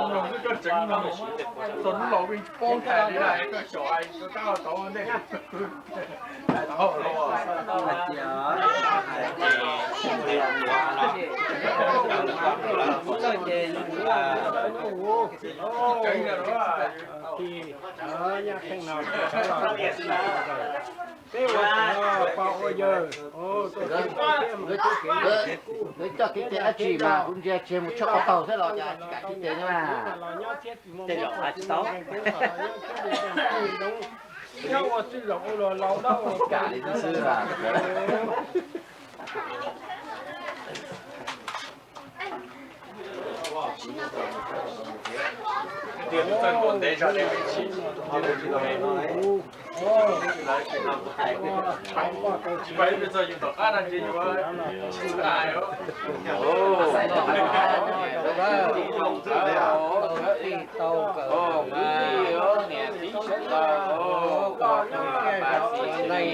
Mloog koj tseev mloog, txog hnub laus yeej tsis paub hais li na, koj xyaum tab tau ntej. Peb ua pog ua yawg, nkawd coj kev cai dab tsi mas kuv ntsia tsis mus tshawb qhov taug thiab los cas tsis kam kev cai na. Tej zaum hais tsis tau. Nyob ua txwj zaum ua luag laus dab ua kam li xwb. Tiag tus txawj ntuas ntev zog li me ntsis. Tsis paub ib pliag txog yus tom qab no ces yus tsis hais os. Niam txiv sawv daws, koj tus pab txiv neej,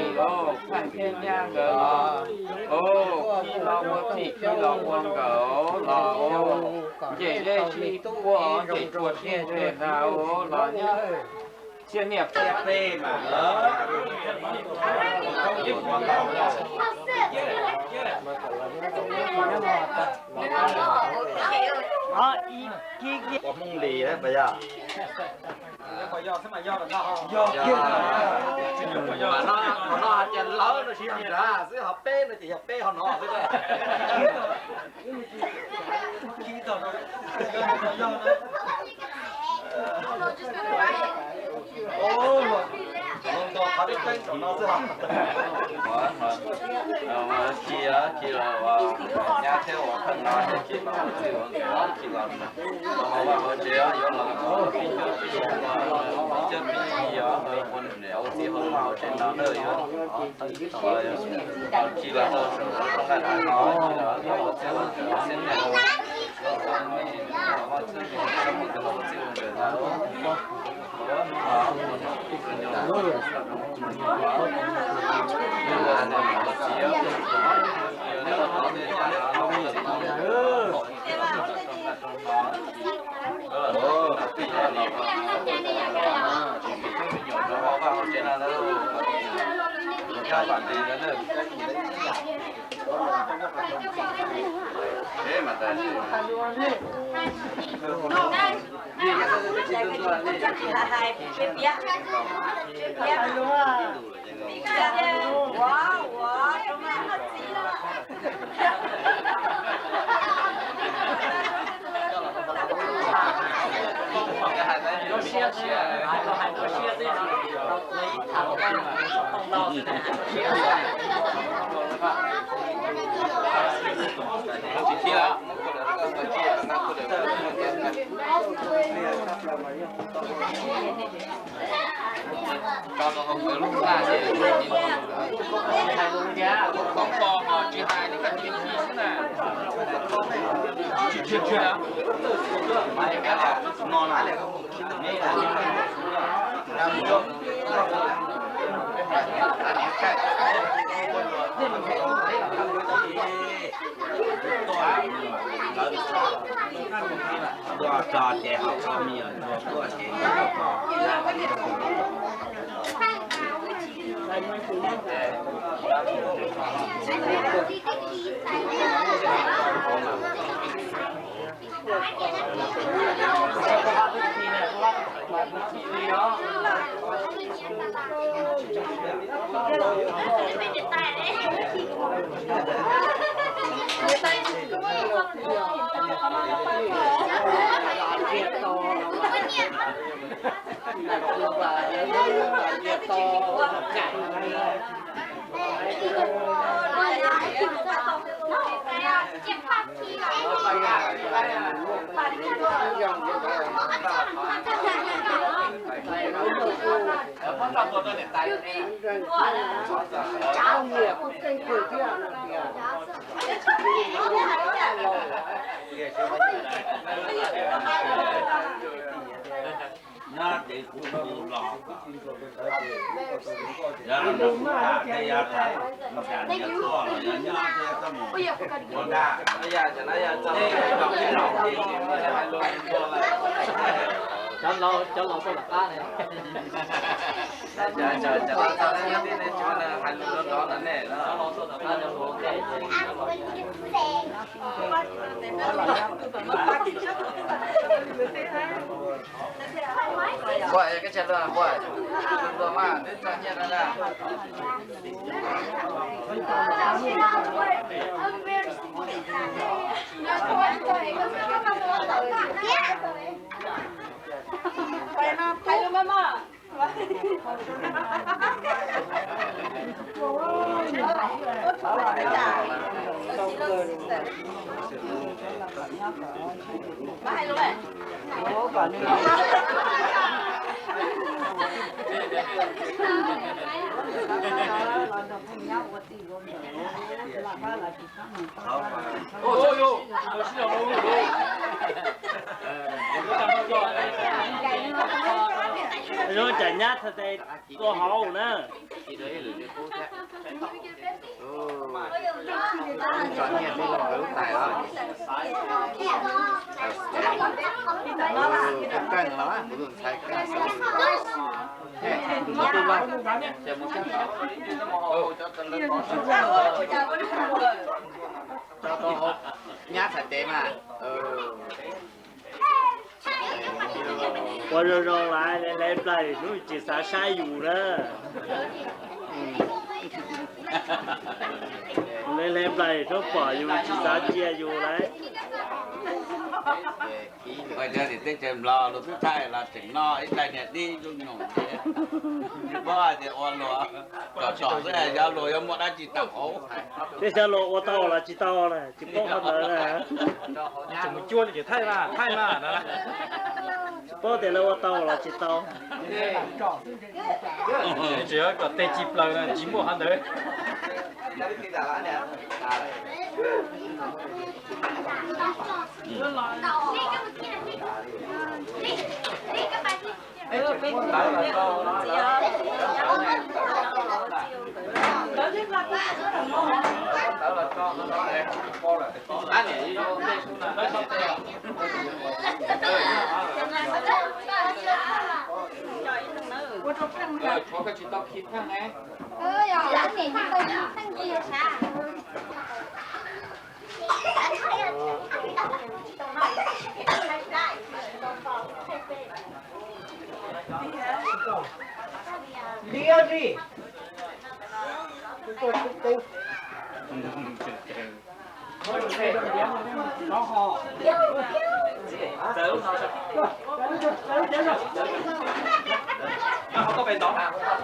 phaj thiab nyab nkawd los, khi los ua txij khi los ua nkawm los, ncej zeb sib puab ncej tsua sib ntseg ntag los nyob. Tsiaj niaj tsiaj teb mas ua Hmoob Lis pas yog. Thaum no hais tias lawv no tsis yog nrad xwb, ho peb no ces yog peb ho no xwb. Khi los nyab thiab ua pheej no, khi los ua txij ua nkawm, khi los mus vaj ua tsev, yuav los pib nyuj pib xyuas, pib coj pib yig, ua niam ua txiv hauv vaj hauv tsev no na, yuav khi los rau saum no, rau nqaij dav no, khi los ua txij ua nkawm, ua txij ua nkawm, ua txij ua nkawm, ua txij ua nkawm. Tsis hais lus tiag, koob pos ho tsis hais li koj tsis hais xwb na. Tsis tsis tsis no na. Tuaj tso ces ho tso, me nyuam ntsuag tuaj ces ho tso. Cov laus tuaj tom qab ne. Cov laus tuaj tom qab no. Npua, koj tsa luag npua, luag mas twb txog nyiaj no na. Zoo cov nyab txhais tes tua hauv na. Tso nyiaj tib lub tais los. Keej los kuv tus ntxhais keej xwb. Nyab txhais tes mas. Ua zoo zoo lawm, hle hle nplaig hnub tsis xav saib yus na. Hle hle nplaig hnub pom yus tsis xav cia yus lawm. Ua cov niam teb chaws Nplog luag twb thaij los tseem noj ib daig niag dib zoo nyoos ces tsis paub hais tias ua luag kom tsom xwb, xyov luag yuav muaj dab tsi tawm hauv. Tej xyov luag ua tau los tsis tau na, tsis paub qhov ntawd na. Tseem mus cuag li ces thaij mas, thaij mas na. Tsis paub tias lawv ua tau los tsis tau. Tsis yog kom tej tsis plaws na, tsis muaj qhov ntawd. Tshuav koj tsis tau khi pheej ne.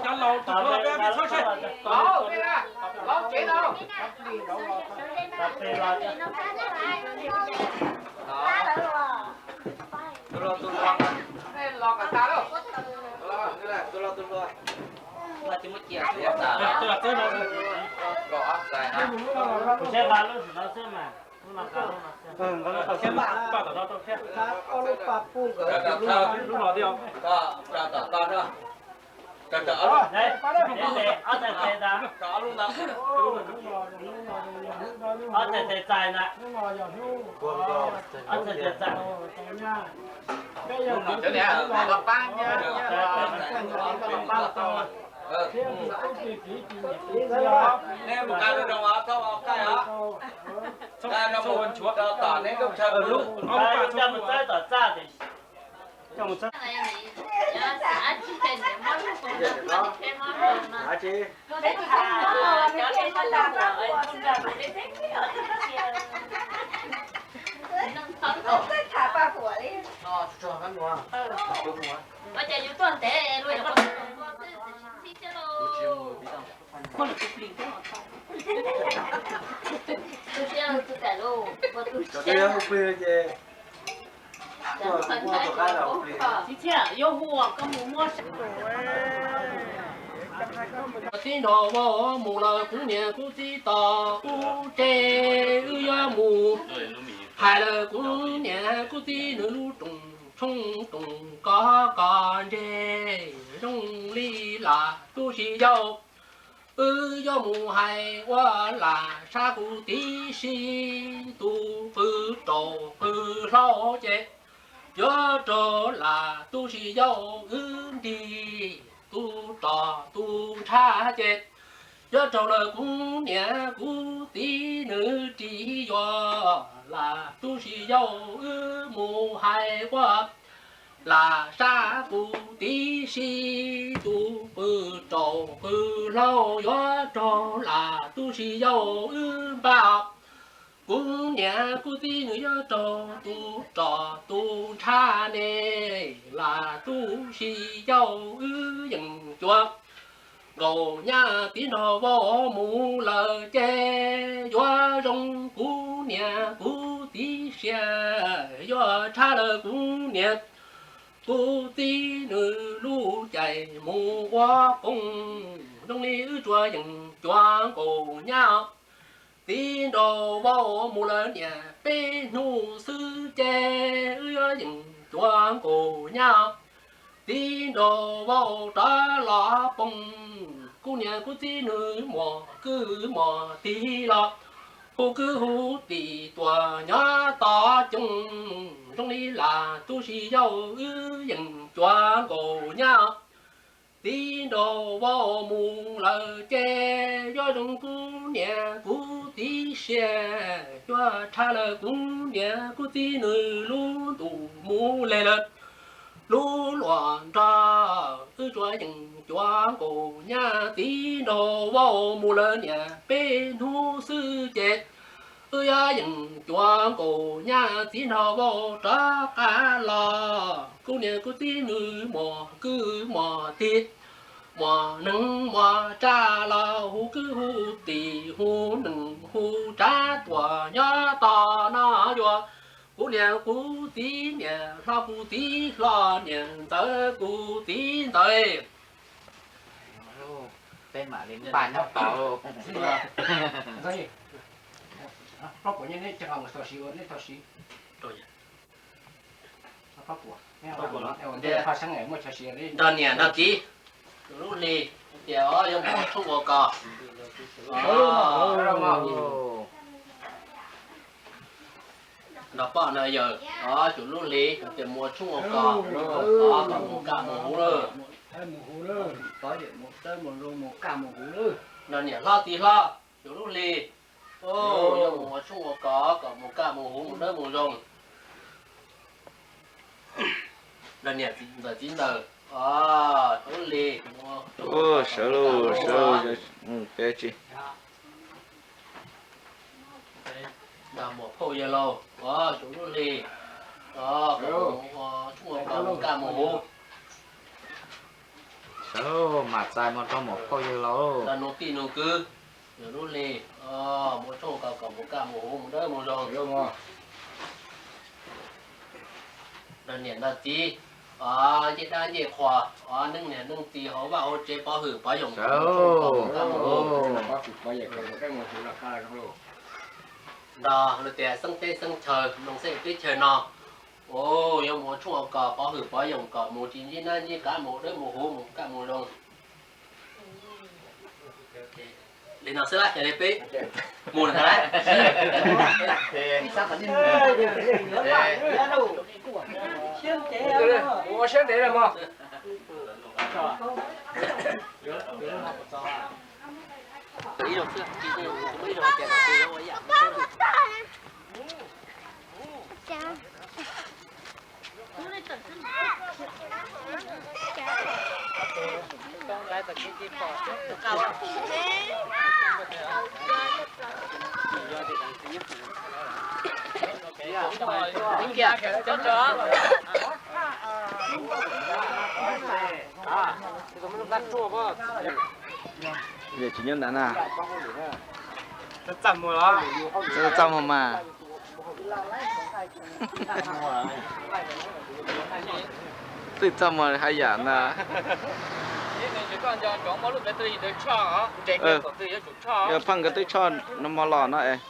Cov laus tus hluas peb txhob seb. Tus hluas tus hluas, los kom tas lauj. Tus hluas tus hluas. Kuv saib nqa lub sim no xwb mas. Lub no thiab. Lub no thiab. Ob txhais tes ntag. Ob txhais tes txais ntag. Ob txhais tes txais. Nej mus nqa zoo zoo os, txhob ua qaij os. Nqa no mus rau tom nej lub chaw pw. Coj mus txawb tom txaj tias. Ua cas yus tuaj ntev luaj yog ua tus ntxhib thiab lauj. Tus siab tus kam lauj, ua tus siab. Txiv Txhiaj, yuav hu koj mus muab. Tib nrho ua mus lawm kuv niam kuv txiv tos kuv tseg, wb yuav mus hais lawm kuv niam kuv txiv nws lub rooj. tshoob toom kov kos ntseg zoo li lam tub si yau. Wb yuav mus hais ua lam sab kuv tib si, tus qw rau qw hlau ces yuav raug lam tub si yau wb nrig tus rog tus ntshav ces yuav raug lawv kuv niam kuv txiv nws ris yuav lam tub si yau wb mus hais ua lam sab kuv tib si, tus qw rau qw hlau yuav raug lam tub si yau wb npaj. Kuv niam kuv txiv nws yuav raug tus rog tus ntshav ne, lam tub si yau wb yeej cuav nkaus nyab txiv nraug vauv mus lawm ces yuav zoo kuv niam kuv txiv siab, yuav tshab lawv kuv niam kuv txiv nws lub caij mus ua qoob zoo li wb tsuas yeej cuav nkaus nyab txiv nraug vauv mus lawm niam peb hnub xwb ces wb yuav yeej cuav nkaus nyab txiv nraug vauv rov los poob. Kuv niam kuv txiv nws muam kwv muam tij los hu kwv hu tij tuaj nyob tos coob zoo li lam tub si yau wb yeej cuav nkaus nyab txiv nraug vauv mus lawm ces yuav zoo kuv niam kuv txiv siab, yuav tshab lawv kuv niam kuv txiv nws lub ntuj mus le lawm lub luam nrog wb tsuas yeej cuav nkaus nyab txiv nraug vauv mus lawm niam peb hnub xwb ces wb yuav yeej cuav nkaus nyab txiv nraug vauv rov qab los. Kuv niam kuv txiv nws muam kwv muam tij, muam neej muam tsav los hu kwv hu tij hu neej hu tsav tuaj nyob tos no yuav kuv niam kuv txiv niam hlob kuv txiv hlob niam ntxawm kuv txiv ntxawm. Nrog niam nrog txiv, lub hli tias yuav mus ua tshoob ua kos. Nrog poj nrog yawg, o, cuv lub hli tias mus ua tshoob ua kos, o, kom mus kaj mus huv lawm. Nrog niam hlob txiv hlob, cuv lub hli, o, yuav mus ua tshoob ua kos kom mus kaj mus huv mus dawb mus zoo. Nrog niam ntxawm txiv ntawm, o, cuv lub hli, sawv lauj, sawv lauj, peb tsis. Nrog muam phauj yawg laus, o, cuv lub hli, o, kom mus ua tshoob ua kos mus kaj mus huv. Sawv lauj, mam txais mus rau muam phauj yawg laus. Nrog nus tij nus kwv, cuv lub hli, o, mus ua tshoob ua kos kom mus kaj mus huv mus dawb mus zoo. Nrog niam nrog txiv, o, ncej dab ncej qhua, o, neej niam neej txiv hauv vaj hauv tsev pov hwm pov yoos, nrog luag tias xeeb teb xeeb chaw, mloog xeeb teb chaw no, o, yuav mus ua tshoob ua kos pov hwm pov yoos kom mus tsis ntsib nab ntsib qab mus dawb mus huv mus kaj mus zoo. Li no xwb lawm, yog li peb mus ntag lauj. Ua siab ntev lawm mog. Tsis nyob ntawd na. Txaj muag mas. Twb txaj muag haj yam na. Yog pheej nkawd twb tshoj no mog los no es.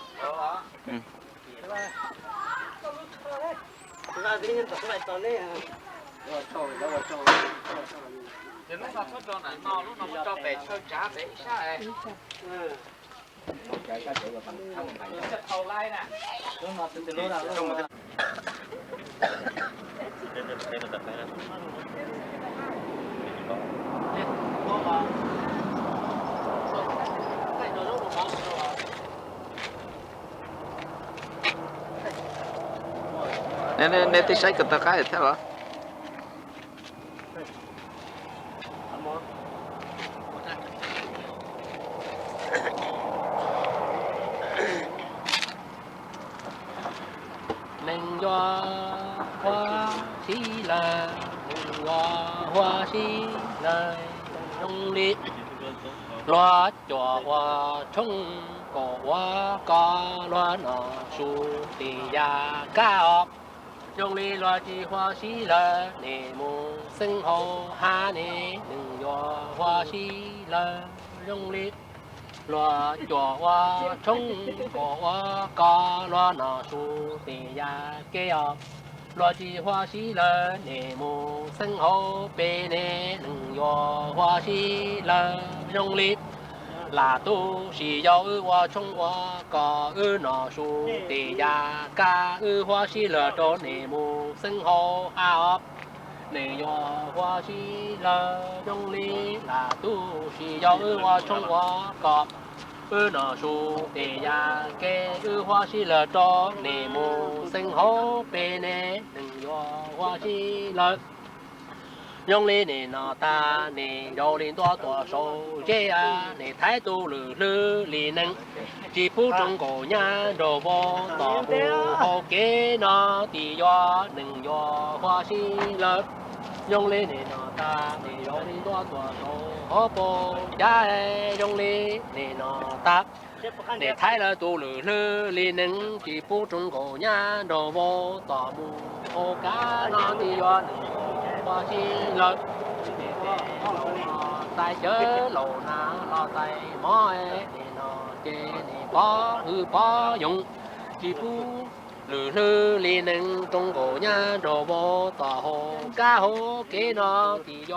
Nej twb saib kom tau qab thiab los? Neeg yuav huab si lawm, neeg yuav huab si lawm, zoo li luag cuam ua tshoob, kaum ua koj luag nom su tes yam kab os. Zoo li luag tsis huab si lawm, nej mus xeeb hauv hav ne, neeg yuav huab si lawm, zoo li luag cuam ua tshoob, kaum ua koj luag nom su tes yam kab os. Luag tsis huab si lawm, nej mus xeeb hauv peb ne, neeg yuav huab si lawm, zoo li lam tu sis yau wb ua tshoob ua koj wb nom su tes yam kab, wb huab si lawm rau nej mus xeeb hauv hav os. Nej yuav huab si lawm, zoo li lam tu sis yau wb ua tshoob ua koj wb nom su tes yam kab, wb huab si lawm rau nej mus xeeb hauv peb ne, neeg yuav huab si lawm. Zoo li nej nom tag, nej zoo li ntuj tuaj saum zeb, nej thaiv tus lwm hlwb li neeg, tsis pub roob nkaus nyab nraug vau tom mus hauv kev no, tis yuav neeg yuav huab si lawm. Zoo li nej nom tag, nej zoo li ntuj tuaj saum hauv paus cas, zoo li nej nom tag, nej thaiv lawm tus lwm hlwb li neeg, tsis pub roob nkaus nyab nraug vau tom mus hauv kev no, tis yuav neeg huab si lawm. Tais cawv laus na los tais mov, nej nom ces nej pov hwv pov yoog, tsis pub lwm hlwb li neeg, roob nkaus nyab nraug vau tom hauv kev hauv kev no, tis yuav